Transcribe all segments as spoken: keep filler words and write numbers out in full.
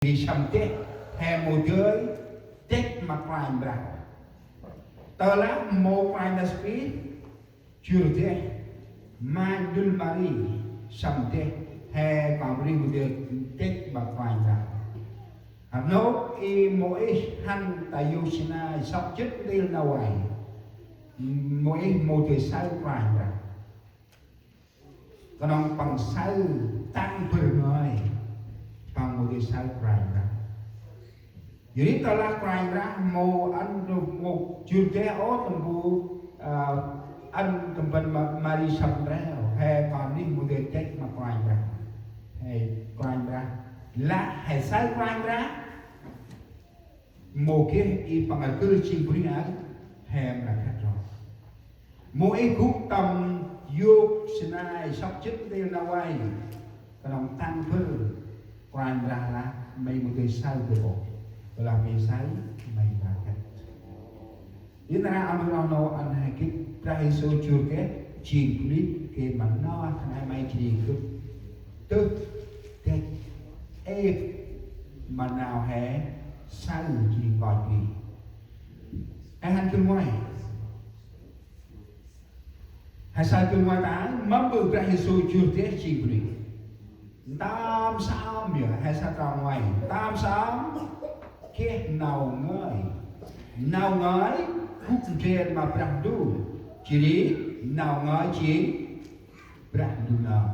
Jêh ri săm deh he mâu dơi dăch ma Kôranh Brah. Tơlah mâu Kôranh Brah Yêsu Krist jŭr deh, ma ndŭl Mari săm deh, he kŏ mri mâu dơi dăch ma Kôranh Brah. Rnôk i Môis hăn ta yôk Sinai sŏk jât ntil nau vay, Môis mâu dơi saơ Kôranh Brah. Knŏng păng saơ tăng bâr ngơi, păng mâu dơi saơ Kôranh Brah. Jêh ri tơlah Kôranh Brah mâu ăn, mâu jŭr deh ôh tâm bu, ơ, ăn tâm ban Ma-, Mari săm ndrel, he kŏ mri mâu dơi dăch ma Kôranh Brah. He Kôranh Brah, lah he saơ Kôranh Brah, mâu geh i păng rgâl jêng bunuyh aơ, he mra khât ro. Mâu ih gŭ tâm yôk Sinai sŏk jât ntil nau vay, knŏng tăng bâr Kôranh Brah lah may mâu dơi saơ bơh ôh. Tơlah may saơ, may mra khât. Nar aơ a nô ăn he gĭt Brah Yêsu jŭr deh jêng bunuyh geh ma nau khân ay may jêh ri gâp dơh dăch êp ma nau he saơ jêh ri nkoch bunuyh. He hăn gĭt nguay. He saơ gĭt nguay ta, mâm ƀư Brah Yêsu jŭr deh jêng bunuyh. Ntơm saơm yơh, he saơ trong nguay. Ntơm saơm geh nau ngơi. Nau ngơi gŭ ndrel ma Brah Ndu. Jêh ri nau ngơi jêng Brah Ndu nơm.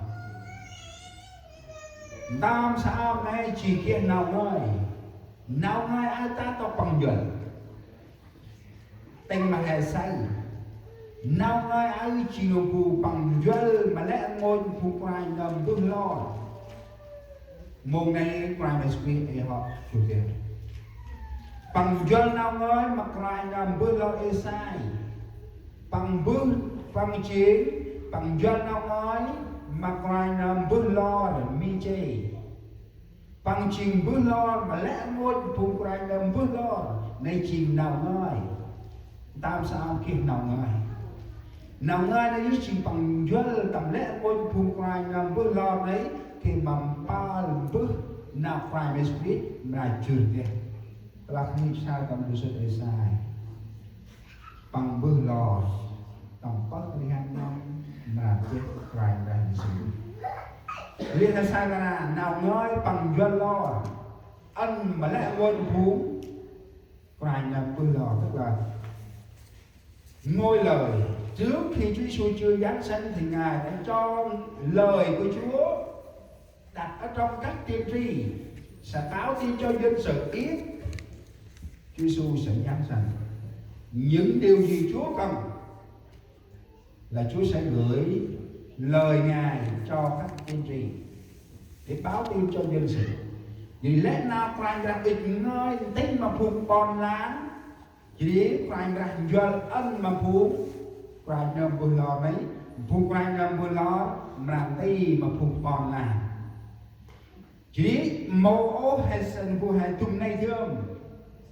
Ntơm saơm nây jêng geh nau ngơi. Nau ngơi aơ ta tŏk păng njuăl. Tĭng ma he saơ. Nau ngơi aơ jêng nau bu păng njuăl ma lĕ rngôch phung kôranh nơm mbơh lor. Mông nây Kôranh Yêsu Krist ê hŏ jŭr deh. Păng njuăl nau ngơi ma kôranh nơm mbơh lor Êsai. Păng mbơh, păng jêng, păng njuăl nau ngơi ma kôranh nơm mbơh lor Mêchê. Păng jêng mbơh lor ma lĕ rngôch phung kôranh nơm mbơh lor, nây jêng nau ngơi. Ntơm saơm geh nau ngơi. Nau ngơi nây yơh jêng păng njuăl tâm lĕ rngôch phung kôranh nơm mbơh lor nây, geh ma mpơl mbơh nau Kôranh Yêsu Krist mra jŭr deh. Tơlah nây saơ tâm ndơ sŭt Êsai. Păng mbơh lor tâm pơh rih hăn nơm mra deh Kôranh Brah Yêsu. Ri he saơ ta nau ngơi păng njuăl lor. Ăn ma lĕ rngôch phung kôranh nơm mbơh lor, tức là ngôi lời. Trước khi Chúa Giêsu chưa giáng sinh thì Ngài đã cho lời của Chúa đặt ở trong các tiên tri, sẽ báo tin cho dân sự biết Chúa Giêsu sẽ giáng sinh. Những điều gì Chúa cần là Chúa sẽ gửi lời Ngài cho các tiên tri để báo tin cho dân sự. Vì lẽ nào Kôranh Brah ŭch ngơi ntĭnh ma phung ƀon lan, jêh ri Kôranh Brah njuăl ăn ma phung kôranh nơm mbơh lor nây, phung kôranh nơm mbơh lor mra nti ma phung ƀon lan. Jêh ri mâu ôh he sân bu he dŭm nây dơm.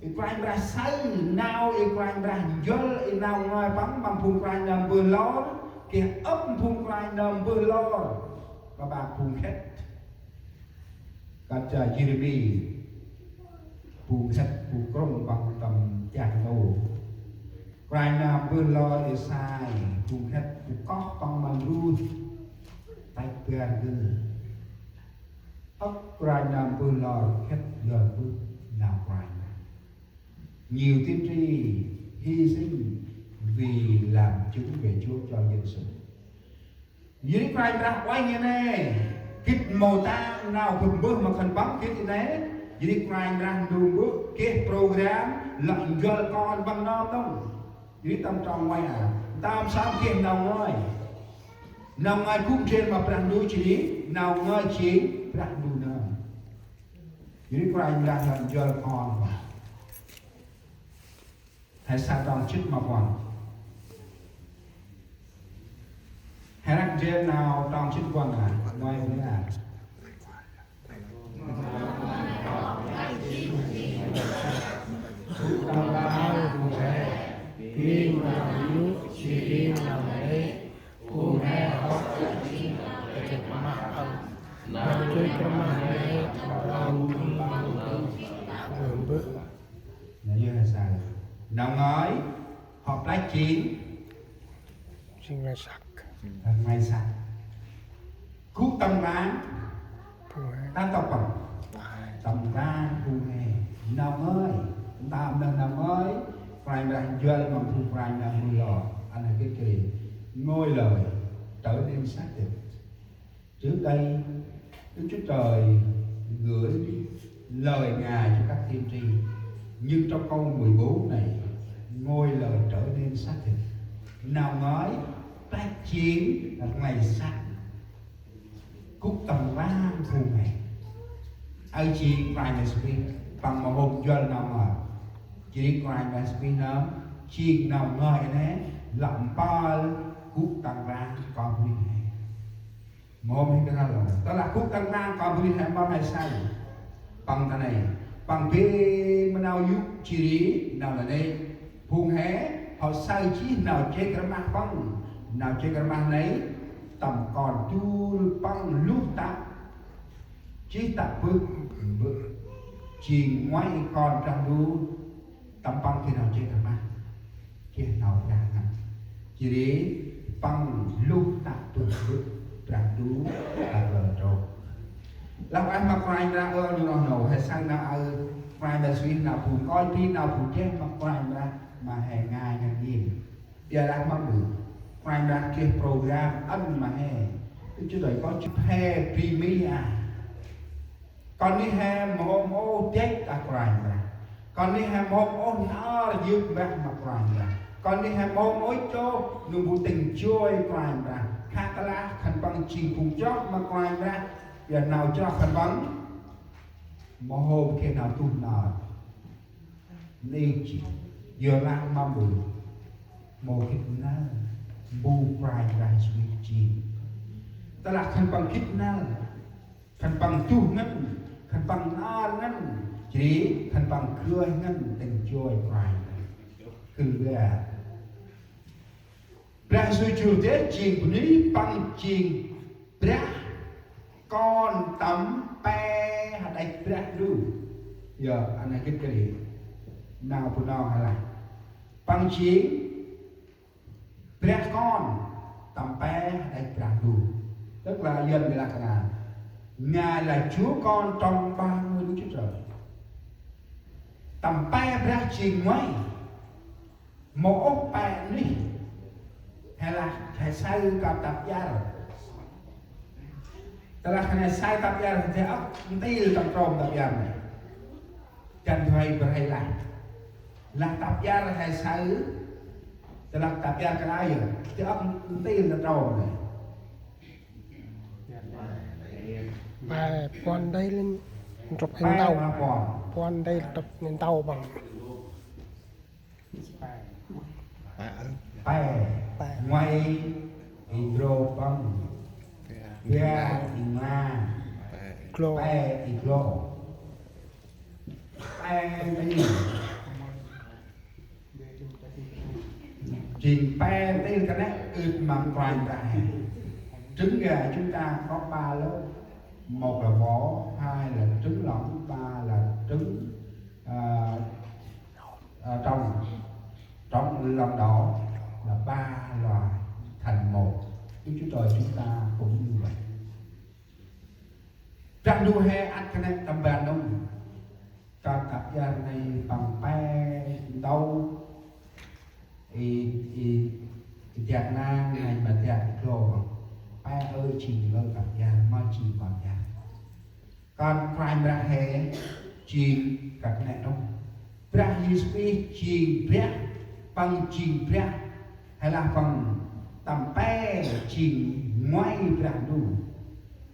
I Kôranh Brah saơ nau i Kôranh Brah njuăl i nau ngơi păng ma phung kôranh nơm mbơh lor, geh âk phung kôranh nơm mbơh lor, ma ba phung khĭt. Kơt, ơ, Yêrêmi, phung khĭt, phung krŭng păng tâm chak nô. Kôranh nơm mbơh lor Êsai, phung khĭt, phung koh păng ma ndrôih tăch bar gâl. Âk kôranh nơm mbơh lor khĭt yơh mbơh nau Kôranh. Nhiều tiên tri hy sinh vì làm chứng về Chúa cho dân sự. Jêh ri Kôranh Brah uănh i nê, gĭt mâu tang nau gâp mbơh ma khân păng gĭt i nê. Jêh ri Kôranh Brah Ndu mbơh geh program lŏ njuăl kon păng nơm đŏng. Jêh ri tâm trong nguay a, ntơm saơm geh nau ngơi. Nau ngơi gŭ ndrel ma Brah Ndu jêh ri nau ngơi jêng Brah Ndu nơm. Jêh ri Kôranh Brah lŏ njuăl kon păng. He saơ trong jât ma puăn. He răng ndrel nau trong jât puăn a, nguay a. Nau ngơi, hŏ plăch jêng, jêng rnglay săk. Rnglay săk. Gŭ tâm rang, phung he. Tâm tŏk păng. Tâm rang phung he. Nau ngơi, tâm nau ngơi, Kôranh Brah njuăl ma phung Kôranh Brah mâu lor, ăn he gĭt kri. Ngôi lời trở nên xác thịt. Trước đây, Đức Chúa Trời gửi lời Ngài cho các tiên tri. Nhưng trong câu mười bốn này, Ngôi Lời trở nên xác thịt. Nau ngơi, plăch jêng rnglay săk. Gŭ tâm rang phung he. Aơ jêng Kôranh Yêsu Krist, Păng mâu hôm njuăl nau ngơi. Jêh ri Kôranh Yêsu Krist nơm, jêng nau ngơi nê, lăp mpơl gŭ tâm rang kon bunuyh he. Mâu hôm he kơt năl, tơlah gŭ tâm rang kon bunuyh he mâu hôm he saơ. Păng ta nê, Păng bê ma nau yô̆ jêh ri nau nanê̆. Phung he, hŏ saơ jêh nau jê̆ rmah Păng, nau jê̆ rmah nê, tâm Kon dul Păng luh tă, jêh tă bơ̆, bơ̆, jêng ngoai Kon Brah Ndu, tâm Păng geh nau jê̆ rmah, geh nau Brah ngăn. Jêh ri Păng luh tă bơ̆, bơ̆ Brah Ndu, tă bơ̆ trôk. Lah ueh ma Kôranh Brah ơ, nô nô nô, he saơ nau aơ, Kôranh Brah Yêsu nau bu koi bri, nau bu deh ma Kôranh Brah, ma he ngai ngăn ngên. Ƀiălah mâm ƀư, Kôranh Brah geh program ăn ma he. Tơ jêh dơi kâo jêh he bri Mi a. Kon nây he mâu hôm ôh dăch ta Kôranh Brah. Kon nây he mâu hôm ôh nau yơk mbah ma Kôranh Brah. Kon nây he mâu hôm ôh chôp nơm bu tĭng joi Kôranh Brah. Khă tơlah khân păng jêng phung chroh ma Kôranh Brah, ƀiălah nau chroh khân păng mâu hôm geh nau tuh nau. Nê jêh, yor lah mâm ƀư, mâu gĭt năl bu Kôranh Brah Yêsu jêng. Tơlah khân păng gĭt năl, khân păng tuh ngăn, khân păng nar ngăn, jêh ri khân păng gơh ngăn tĭng joi Kôranh. Kơl ƀiă. Brah Yêsu jur deh jêng bunuyh, Păng jêng Brah Kon tâm Pe Hađăch Brah Ndu. Yor, ăn he gĭt kri. Nau Bunong he lah, Păng jêng Brah Kon tâm Pe Hađăch Brah Ndu. Tức là Yuăn người ta là Ngài là Chúa Con trong ba ngôi Đức Chúa Trời. Tâm pe Brah jêng ngoai. Mâu ôh pe nuyh. He lah, he saơ kơt tăp iăr. Tơlah khân he saơ tăp iăr, he âk ntil tâm trôm tăp iăr nê. Dăn du huê bơh he lah. Lah tăp iăr he saơ. Tơlah tăp iăr kơt aơ, he âk ntil tâm trôm nê. Pe puăn đêl ntrŭp hên ntâu. Puăn đêl ntrŭp hên ntâu Păng. Pe. Pe. Pe. Ngoai i ndrô Păng. Pe i ma. Glô. Pe i glô. Pe i. Jêng pe ntil kơt nĕ ưt măng Kôranh Brah he. Trứng gà chúng ta có ba lớp. Một là vỏ, hai là trứng lỏng, ba là trứng, à, à, trong, trong lòng đỏ, là ba loại thành một. Đức Chúa Trời chúng ta cũng như vậy. Brah Ndu he ăt kơt nĕ tâm ban nông. Kơt tăp iăr nây Păng pe ntâu i, i, i dak nang nây ma dak glô. Pe ơ jêng lơ tăp iăr, ma jêng kon iăr. Kơt Kôranh Brah he jêng kơt nĕ nông. Brah Yêsu Krist jêng Brah, Păng jêng Brah. Hay là Păng tâm pe jêng ngoai Brah Ndu.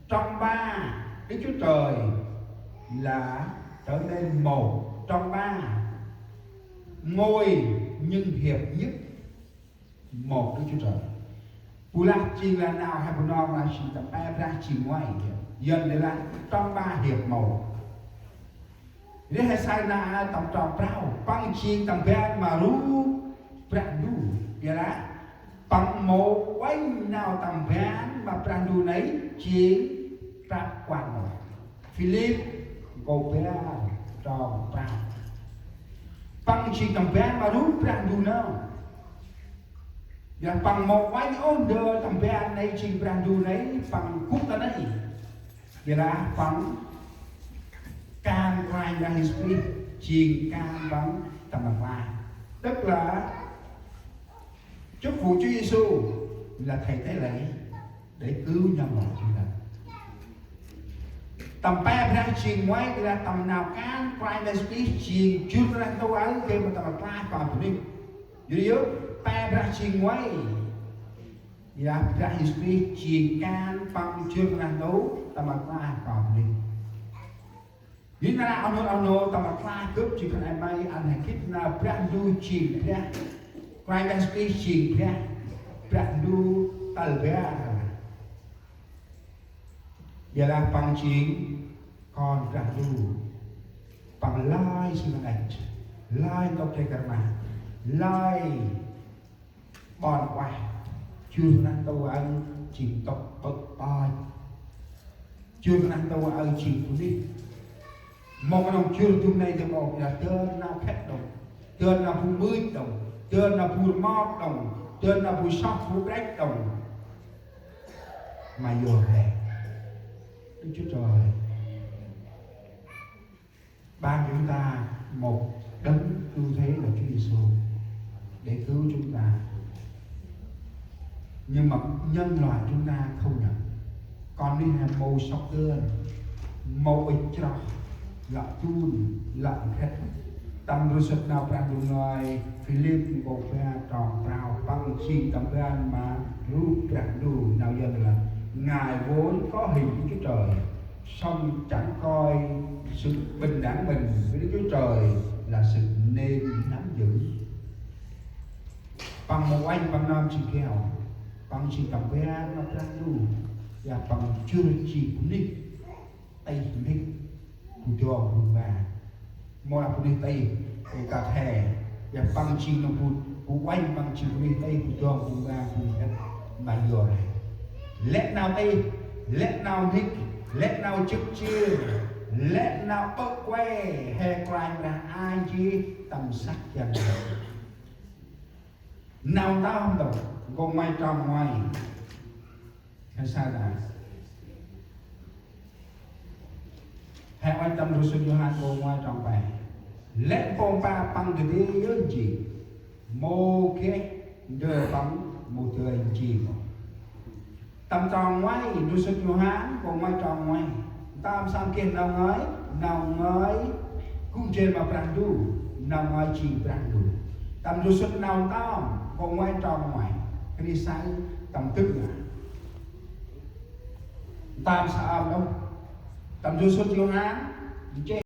Trong ba Đức Chúa Trời là trở nên một. Trong ba ngôi nhưng hiệp nhất một Đức Chúa Trời. Bu lah jêng lah nau he Bunong lah jêng tâm pe Brah jêng ngoai. Yuăn lah trong ba hiệp một. Ri he saơ nau tâm trong prao, Păng jêng tâm ban ma rup Brah Ndu. Ƀiălah Păng mâu uănh nau tâm ban ma Brah Ndu nây jêng prăp kuăng. Philip nkô̆ bar trong prao. Păng jêng tâm ban ma rup Brah Ndu nơh. Ƀiălah păng mâu uănh ôh ndơ tâm ban nây jêng Brah Ndu nây, păng gŭ ta nây. Ƀiălah păng kan Kôranh Brah Yêsu Krist jêng kan Păng tâm rklaih. Tức là chức vụ Chúa Giêsu là thầy tế lễ để cứu nhân loại chúng ta. Tâm pe Brah jêng ngoai, ƀiălah tâm nau kan Kôranh Brah Yêsu Krist jêng jŭr Brah Ndu aơ gay ma tâm rklaih păng bunuyh. Yor ri yơh, pe Brah jêng ngoai, ƀiălah Brah Yêsu Krist jêng kan Păng jŭr Brah Ndu tâm rklaih păng bunuyh. Yor ri nau lah oh nô, oh nô, tâm rklaih gâp jêng khân ay may ăn he gĭt nau Brah Ndu jêng Brah, Kôranh Brah Yêsu Krist jêng Brah, Brah Ndu tal bar. Ƀiălah Păng jêng Kon Brah Ndu. Păng lơi si măt năch, lơi ntŭk kre kar ma, lơi ƀon ueh. Jŭr Brah Ndu aơ jêng ntŭk ƀơ̆ ƀơch. Jŭr Brah Ndu aơ jêng bunuyh. Mâu knŏng jŭr dŭm nây dơm ôh, ƀiălah dơn nau khât đŏng, dơn nau bu mưch đŏng, dơn nau bu rmot đŏng, dơn nau bu soh bu brĕch đŏng. Ma yor he, Đức Chúa Trời ban cho chúng ta một đấng cứu thế là Chúa Giêsu để cứu chúng ta. Nhưng mà nhân loại chúng ta không nhận. Kon nuyh he mâu sŏk dơn, mâu ŭch chroh, lŏ dun, lŏ nkhât. Tâm ndrôm sŭt nau Brah Ndu ngơi Philip nkô̆ ba trong prao: Păng jêng tâm ban ma rup Brah Ndu, nau Yuan là Ngài vốn có hình Đức Chúa Trời, song chẳng coi sự bình đẳng mình với Đức Chúa Trời là sự nên nắm giữ. Păng mâu uănh Păng nơm jêng keo, Păng jêng tâm ban ma Brah Ndu, ƀiălah Păng jŭr jêng bunuyh tih mhĭk bu dong bu mba. Mâu lah bunuyh tih bu kơt he, ƀiălah Păng jêng nơm bu, bu uănh Păng jêng bunuyh tih bu dong bu mba bu mhĭk ma yor he. Lĕ nau tih, lĕ nau mhĭk, lĕ nau jŏk jêr, lĕ nau ƀơ̆ kuê he Kôranh Brah ay jêh tâm săk jăn. Nau Ntơm đŏng, nkô̆ ngoai trong ngoai. He say đa. He uănh tâm ndrôm sŭt Yôhan nkô̆ ngoai trong pe: Lĕ mpômpa Păng dadê yơh njêng, mâu geh ndơ Păng mâu dơi njêng ôh. Tâm trong ngoai ndrôm sŭt Yôhan nkô̆ ngoai trong ngoai. Ntơm sơm geh nau ngơi, nau ngơi gŭ ndrel ma Brah Ndu, nau ngơi jêng Brah Ndu. Tâm ndrôm sŭt Nau Ntơm nkô̆ ngoai trong ngoai, kơt nây say tâm dŭt ngăn. Ntơm sơm đŏng. Tâm ndrôm sŭt Yôhan, nchih